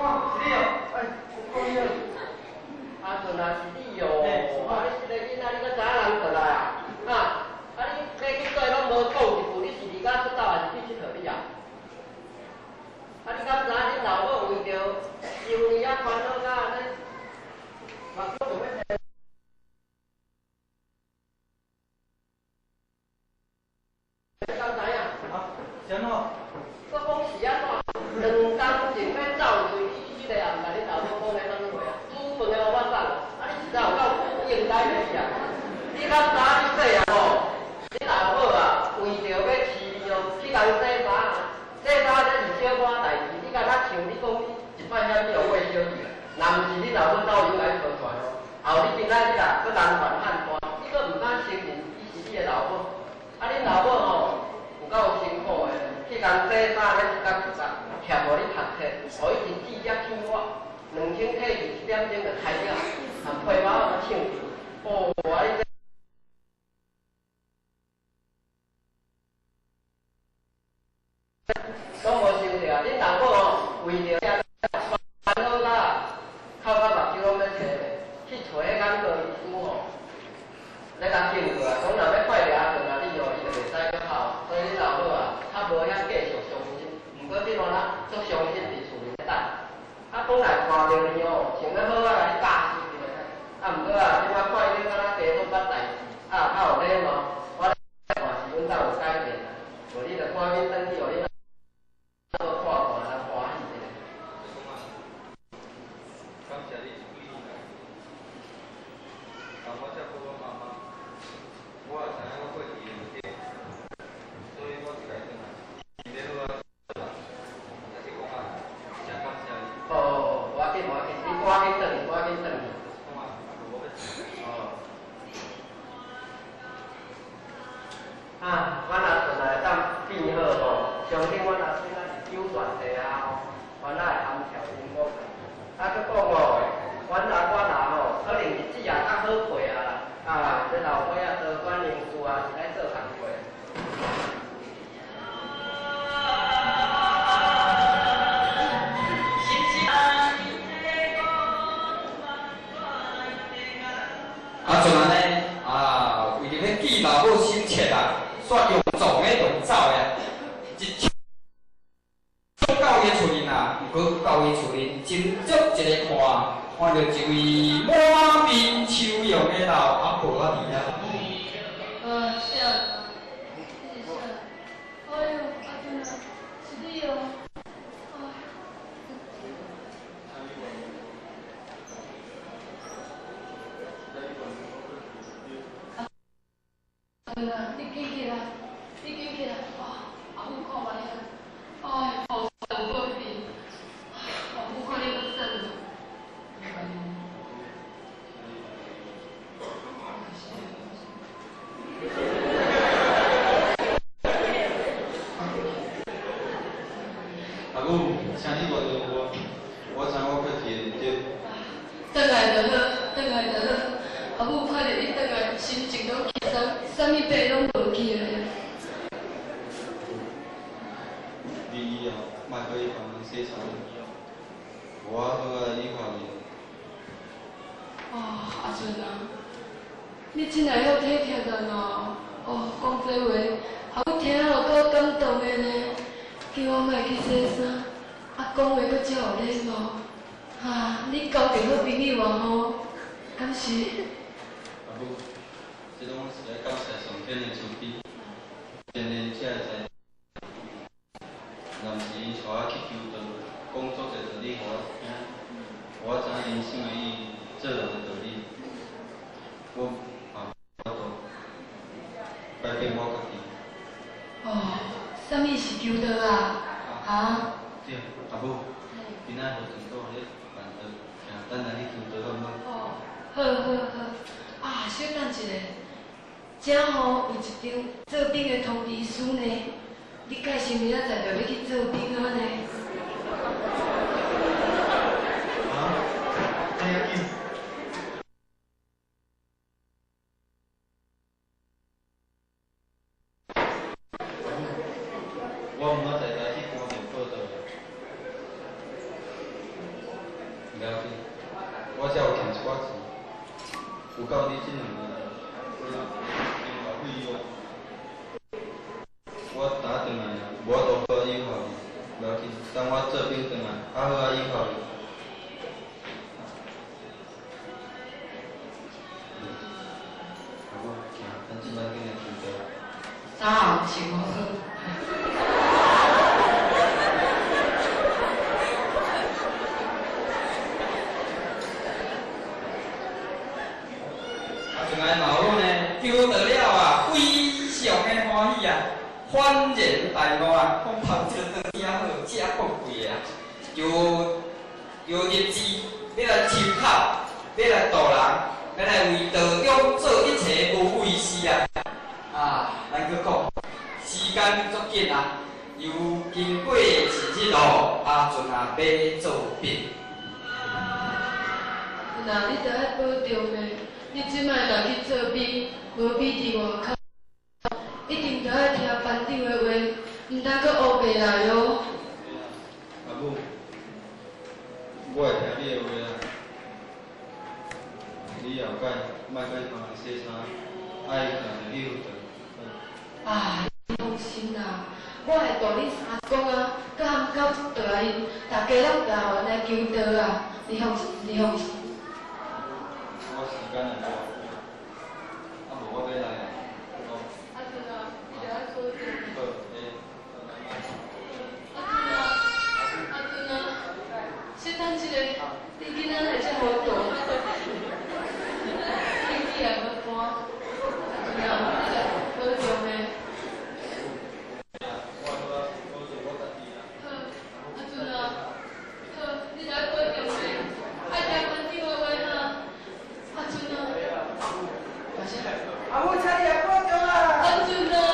公，是你哦，哎，公你哦。阿顺啊，是你哦！啊，你這个囡仔，你閣知影人轉來啊？啊，啊你過去對攏無講一句，你是離家出走還是去𨑨迌你啊？啊，你敢知影恁老母為著幼年啊煩惱甲按呢，目睭就欲閉。你敢知影？啊，是按怎？閣講是按怎？兩工前欲走時，你這個也毋共恁老母講的啥物話啊？煮飯的予我送，啊你實在有夠應該的是啊！你敢知影你細漢吼？恁老母啊，為著欲飼你哦，去共洗衫，洗衫這是小可代誌，你敢若像你講你一擺遐去予餵小弟啊？若毋是恁老母走油來相傳哦，後你今仔日啊，閣人傳漢大，你閣毋敢承認伊是你的老母，啊恁老母吼有夠辛苦的，去共洗衫咧一工一工，欠予你讀冊，予伊日子遮生活，2000塊7點鐘就開了，含皮包仔搶去，哦，啊你這。攏無想著啊！恁老母吼，為著遮煩惱甲哭甲目睭攏欲青咧，去揣彼眼科醫師吼，咧共警告啊，講若欲怪掠阿頓啊，你哦，伊就袂使閣哭。所以恁老母啊，較無遐繼續傷心。毋過這段仔足傷心佇厝裡咧等。啊，本來看著你哦，想欲好好共你教示一下，啊，毋過啊，這擺看你敢若加做捌代誌，啊，較有禮貌，我咧看是阮兜有改變啊，無你著趕緊轉去，予恁老母看看，人歡喜一下。公啊，感謝你這幾年來，幫我照顧我媽媽，我也知影我過去的毋對，所以我這擺轉來，想欲好好做人。阿叔公啊，真感謝你。哦，無要緊，無要緊，你趕緊轉去，趕緊轉去。公啊，無我欲哦。啊，阮阿孫会當變好吼，相信阮阿孫仔是九傳地啊吼，阮仔會含笑因果。啊，閣講吼，阮阿我若吼，可能日子也較好過啊啦。啊，這老歲仔多管閒事啊，是來做工課。啊，阵安呢，啊，為著欲記老母心切啊，煞用撞的用走的，一衝到伊厝裡啊，毋過到伊厝裡，真足一个看，看著一位滿面愁容的老阿婆仔佇遐。啊，是啊，是啥？哎喲，阿俊啊，是你哦。哎。阿俊啊，你緊起來，你緊起來，哇！阿母看覓啊，哎，菩薩有保庇，阿母看你閣耍。阿母，請你原諒我，我知我過去的毋對。轉來就好，轉來就好。阿母看著你轉來，心情攏輕鬆，啥物病攏無去啊。你以後莫閣去幫人洗衫，無我好來依靠你。哦，阿俊啊，你真會曉體貼人哦。哦，講這話，阿母聽了有夠感動的呢。叫我莫去洗衫，啊，講話閣遮有禮貌。啊，你交著好朋友啊吼，敢是？阿母，這攏是愛感謝上天的慈悲，天然才會知。若毋是𪜶帶我去求道，講足濟道理予我聽，予我知影人生的意義，做人的道理，我嘛無法度改變我家己。哦，啥物是求道啊？哈？對，阿母，今仔和船長咧辦桌，請等下去求道好毋好？哦，好好好。啊，小等一下，遮吼有一張做兵的通知書呢，你介是明仔載就欲去做兵啊呢？啊？這遐緊？阿母，我明仔載來去官店報到。要紧，我遮有欠一寡钱，有够你这两年生活费用。我打转来啊，无法度好应付你，无要紧，等我做兵转来，啊好啊应付你。阿母，行，咱这摆紧来求道。衫也有穿好。啊，阵来老母呢，求到了啊，非常的欢喜啊，幡然大悟啊，讲头一个长囝好，遮富贵啊，就就立志欲来抽口，欲来度人，欲来为道中做一切无畏事啊！啊，咱阁讲，时间足紧啊，又经过一日咯，阿阵啊欲做兵。那你著爱保重的，你这摆若去做兵，无比伫外口，一定著爱听班长的话，毋通阁乌白来哦。阿母，我会听你的话啊。你后摆莫阁去帮人洗衫，爱定定去佛道。啊，你放心啦，我会带你三公啊，佮含九大因，大家拢来予来求道啊！你放心，你放心。我时间也无偌久，啊无我欲来啊。阿阵啊，你著爱保重。好，欸。阿阵啊，阿阵啊，先等一下，你囡仔会遮糊涂？你起来无搬？阿阵啊，你著保重的。好，阿阵啊，好，你著爱保重的，爱听班长的话哈。阿阵啊，阿母，请你来保重啊！阿阵啊。